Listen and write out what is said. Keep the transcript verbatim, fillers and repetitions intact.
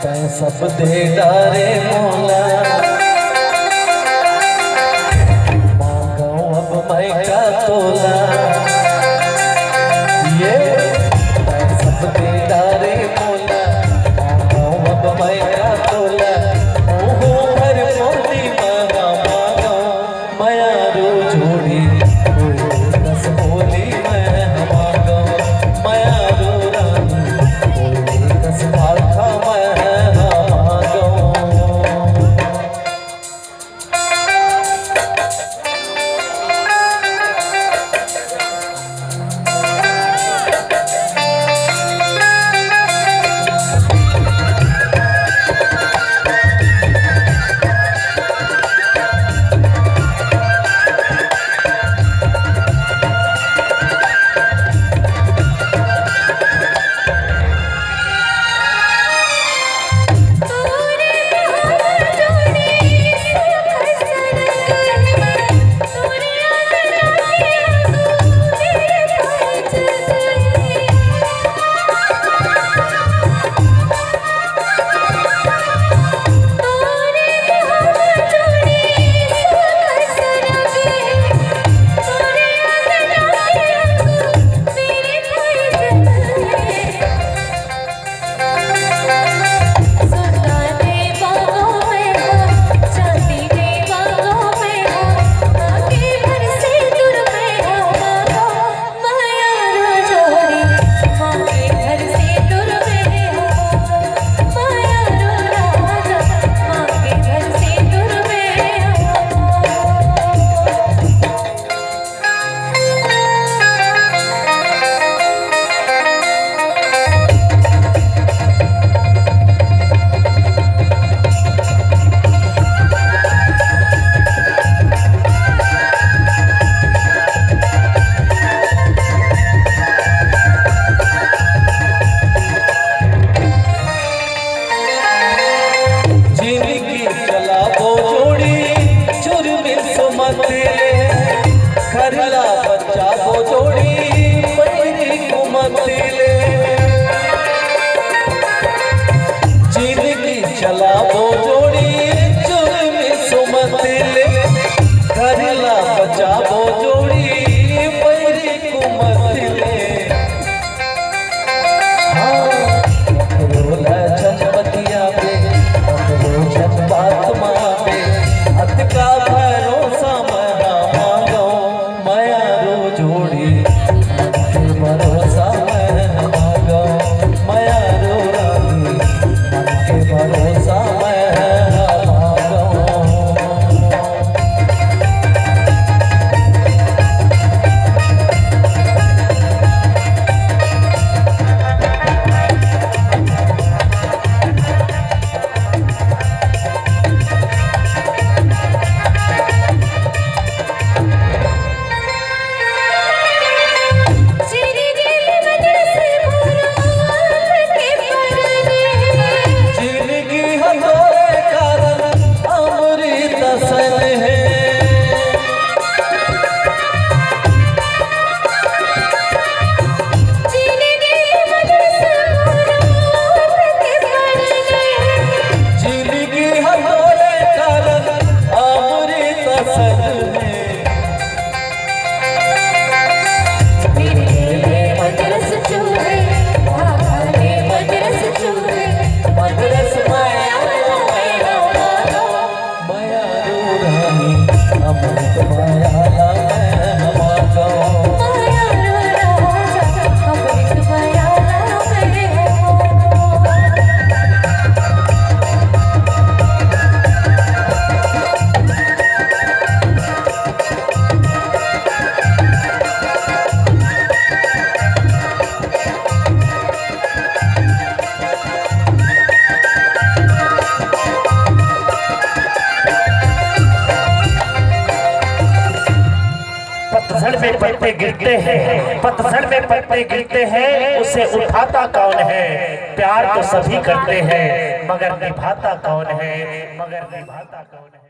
तैं सब दे डारे मोला, मांगव अब मैं का तोला। ये तैं सब दे डारे मोला, मांगव अब मैं का तोला। ओहो भर मोली महा मांगव, मयारू जोड़ी कोई दस बोली मैं मांगव, मयारू रानी कोई दस भाखा मैं मांगव। जिनगी चलाबो जोड़ी चुरमिन सुमत ले, घर ला बचाबो जोड़ी पैरी कुमत ले। जिनगी चलाबो जोड़ी चुरमिन सुमत ले, घर ला बचाबो जोड़ी पैरी कुमत ले। हाँ, ककरो ला झन बतियाबे, ककरो झन बात मानबे, अतका भरोसा मैं ना मांगव, मयारू जोड़ी, के भरोसा मैं ना मांगव, मयारू रानी, मन के भरोसा मैं ना मांगव। जिनगी ह तोरे कारन अमृत असन हे। जिनगी ह तोरे कारन अमृत असन हे। पतझड़ में पत्ते गिरते हैं, पतझड़ में पत्ते गिरते हैं, उसे उठाता कौन है? प्यार तो सभी करते हैं, मगर निभाता कौन है? मगर निभाता कौन है?